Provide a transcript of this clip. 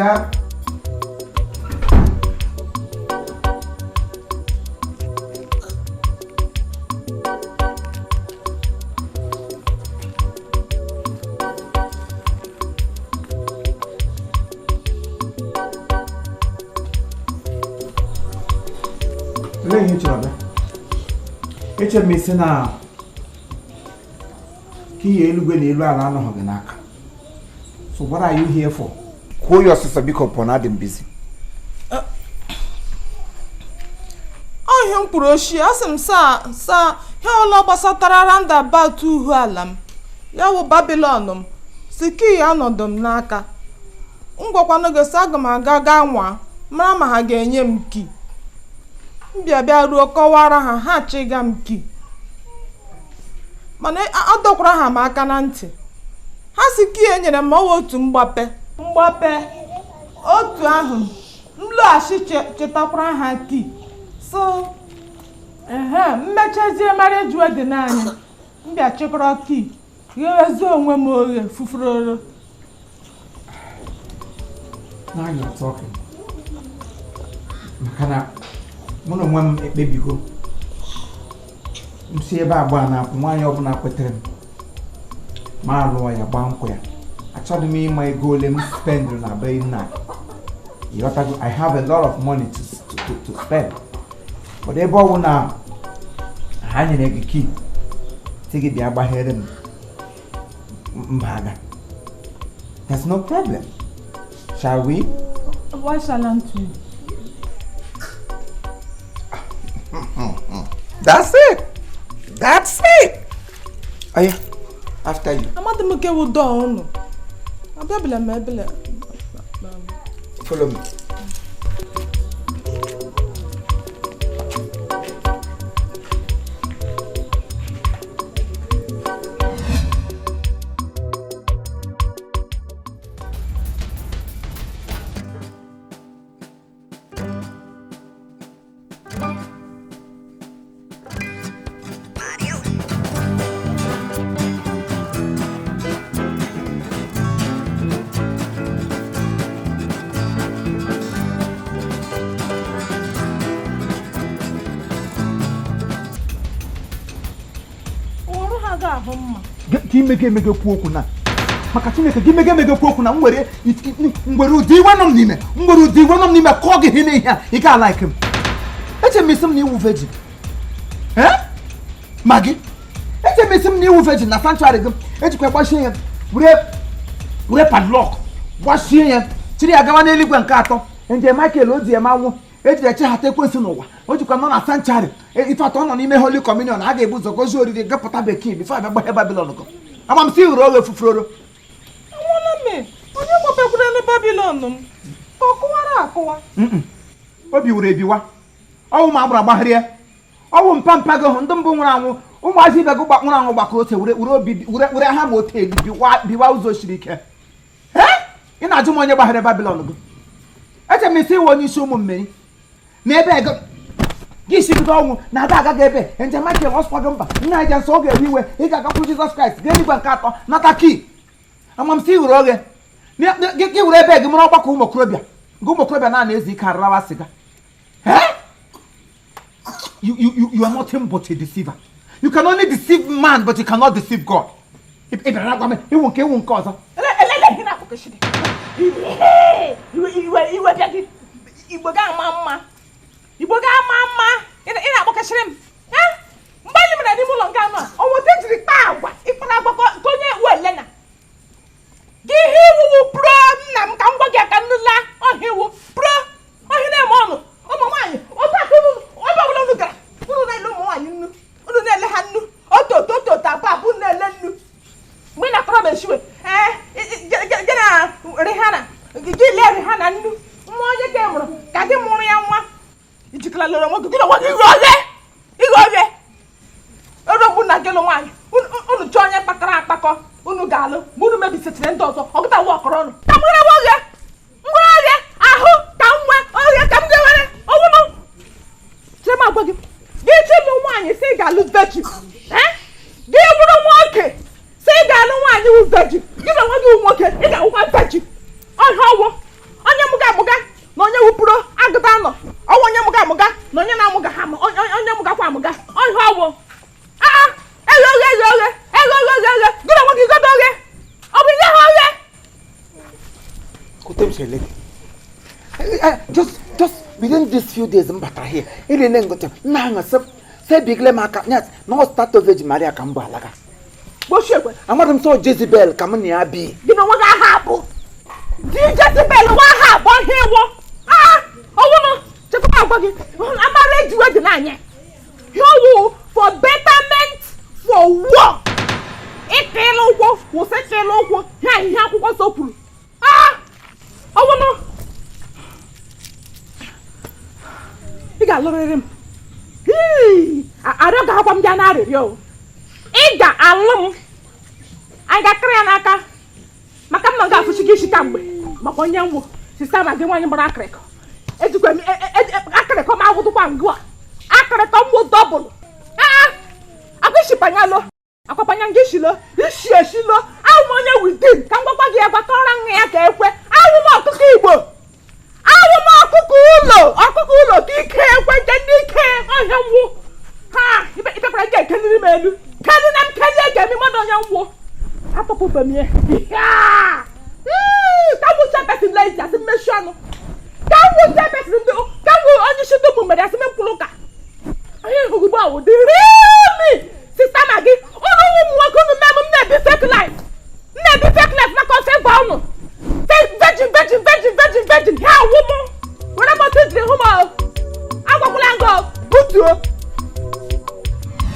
That. Olee ihe ị chọrọ bịa? Echere m isi na ka ihe eluigwe na elu ala anọghị gị n'aka. So what are you here for? Kwuo ya ọsịsọ biko, pụọ na adị m busy. Ọ ihe m kwuru ochie, asị m saa saa ihe ọla gbasatara roundabout uhu ala m, ya wụ Babylon m, si key anọdụ m n'aka. M gwakwanụ gị sị aga m aga gaa nwa mara ma ha ga-enye m key. M bịa bịa ruo kọwara ha, ha chịga m key, mana adọkwara ha m aka na ntị. Ha si key e nyere m ọwa otu mgbape mgbape otu ahụ m lọghachi chetakwara ha key. So ehe, mmechazie marriage wedding anyị, m bịa chịkọrọ key ghewezie onwe m oghe fufuroro. Now you're talking. Maka na mụ na onwe m ekpebigo, m si ebe agba na-akwụ nwaanyị ọbụla kwetere m ma alụọ ya, gbaa nkwụ ya. Achọghị m ịma ego ole m spend na be nna, ịghọtago? I have a lot of money to spend, but ebe ọ bụ na ha nyere gị key sị gị bịa gbaghere m mba aga, there's no problem. Shall we? Why shalln't we? That's it. That's it. Oh yeah, after you. Amadị m nke wụ dọọ unu abịabila m ebele. Follow me. Ọrụ ha ga-ahụ mma. Ka imege emege kwuo okwu na maka Chineke gị mege emege kwuo okwu na m were m were ụdị iwe nọ m n'ime, m were ụdị iwe nọ m n'ime kọọ gị ihe n'ihe a, ị ga like m. Eche m isi m na iwu virgin. Eh? Ma gị eche m isi m na iwu virgin na sanctuary gị ejikwa gbachie ya, were padlock gbachie ya, chiri ya gawa n'eluigwe nke atọ. Nje Michael o ji eme anwụ ejiri echeghata ekwensu n'ụwa, o jikwa nọ na sanctuary. Ife atọ nọ n'ime holy communion, a ga-ebu ụzọ gozie oriri gapụta bekee before abịa gbaghe Babylon gọ. Ama m si hụrụ oghe fufuroro. Anwụọla m, onye gbapekwara na Babylon m ka ọ kụwara akụwa? Obi were ebiwa ọnwụ ma agbara agbagharịa ọnwụ mpa mpa gị hụ ndị mbụ nwụrụ anwụ, ụmụazị ibe gị nwụrụ anwụ gbakọrọ ote were were obi were ha ma ote elu biwa biwa ụzọ siri ike. Ee, ị na-ajụ m onye gbagharị Babylon gị? Eche m isi iwe onye isi ụmụ mmeri na ebe ego gị si bido ọnwụ na-aga agaghị ebe njem Michael ọsụkwa gị mba nna aja nsọ ọ ga-ewe iwe. Ị ga-agakwuru Jizọs Kraịst gaa eluigwe nke atọ nata key. Amamsi hụrụ oghe gị were ebe gị mụrụ ọgbakọ ụmụ okorobịa gị, ụmụ okorobịa na-ana ezu ike ararawa sịga. Eh? You are nothing but a deceiver. You can only deceive man, but you cannot deceive God. Ị bịara gwa m iwu nke ọzọ. Elele ihe na-akpọkọchiri iwe iwe iwe bịa gị. Igbo ga-ama mma, Igbo ga-ama mma. Ị na-akpọkọchiri m. Eh? Mgbe anyị mere n'ime ụlọ nke anọ a, ọnwụta ejiri kpaa agwa ịkpara agwa ka onye wele na gị ihe iwuwu pro nna m ka m gwa gị aka nnula ọhịa iwu pro ọhịa na-eme ọnụ ụmụ nwaanyị otu aka unu ebe ọbụla unu gara, unu na-ele ụmụ nwaanyị nnu, unu na-ele ha nnu otu otu otu otu abụọ abụọ unu na-ele nnu. Mgbe ị na-akọrọ m eshiwe ee gị na Rihanna gị lee Rihanna nnu nwa onye ka ị mụrụ ka gị mụrụ ya nwa ijikọla lụrụ onwe gị, gị na onwe gị ighe oghe ighe oghe erogbu na gị lụ nwaanyị. Unu chọọ onye kpakọrọ akpakọ unu ga-alụ ma unu mebisitiri ndị ọzọ ọgụta wa ọkọrọ ọnụ ka m ghere oghe ngwere oghe ahụ ka m nwee oghe ka m ga-ewere onwe m chere m agwa gị. Gị chịlụ nwaanyị si ị ga-alụ virgin, eh? Gị bụrụ nwoke si ị ga-alụ nwaanyị wụ virgin, gị na onwe gị wụ nwoke ị ga-awụkwa virgin. Ọhịa ọwụ onye si ele gị. Just within these few days m batara here, ilele ngote nna ahụ sị sị ebigile m aka nyat na ọ statue Virgin Maria ka m bụ alaga. Gbochie ekwe. Amadị m sọ Jezebel ka m na ya bi. Gị na onwe gị aha abụ di Jezebel nwa aha abụọ ihe ịwụ ọwụnụ chekwa agwa gị amara ejiwe dị n'anya ihe ọwụ for betterment, for war. Ịkịla ụkwụ, kwụsị ịkịla ụkwụ ha. Ihe akwụkwọ nsọ kwuru ọwụnụ ị ga-alụrịrị m. Hii, arịọ ga-akwa m bịa na arịrịọ o. Ị ga-alụ m, anyị ga-akịrị ya n'aka maka m na ga-afụchi gị isi kamgbe maka onye nwụ sista ma gị nwaanyị gbara akịrịkọ ejikwa m akịrịkọ m awụdụkwa ngụ a akịrịkọ m wụ double. Akwa ishipanyalo akwapanya nga ishilo ishi eshilo. Awụ m onye within ka m gwakwa gị ya gwakọrọ nwa ya ka ekwe. Awụ m ọkụkọ Igbo, awụ m ọkụkọ ụlọ, ọkụkọ ụlọ ka ike ekwe nke ndị ike ọhịa nwụ ha. Ibekwara gị ekeliri m elu keli na m kelie ga-eme mmadụ onye nwụ atọpụbe m ya. Ka m wuche pesin lezi asị mmechi ọnụ, ka m wuche pesin ndị ka m wu onye isi ndị ụmụ mere asị m mkpụrụ ụka onye hụrụ ugbu a wụ dịrị mi sista ma gị ụnụ ụmụ nwoke unu mee m. M na-ebi fake life, m na-ebi fake life maka ofe gwa unu virgin, virgin, virgin, virgin, virgin ha awụ m were m otu ijiri hụ m o. Agwakwala ngọ butuo.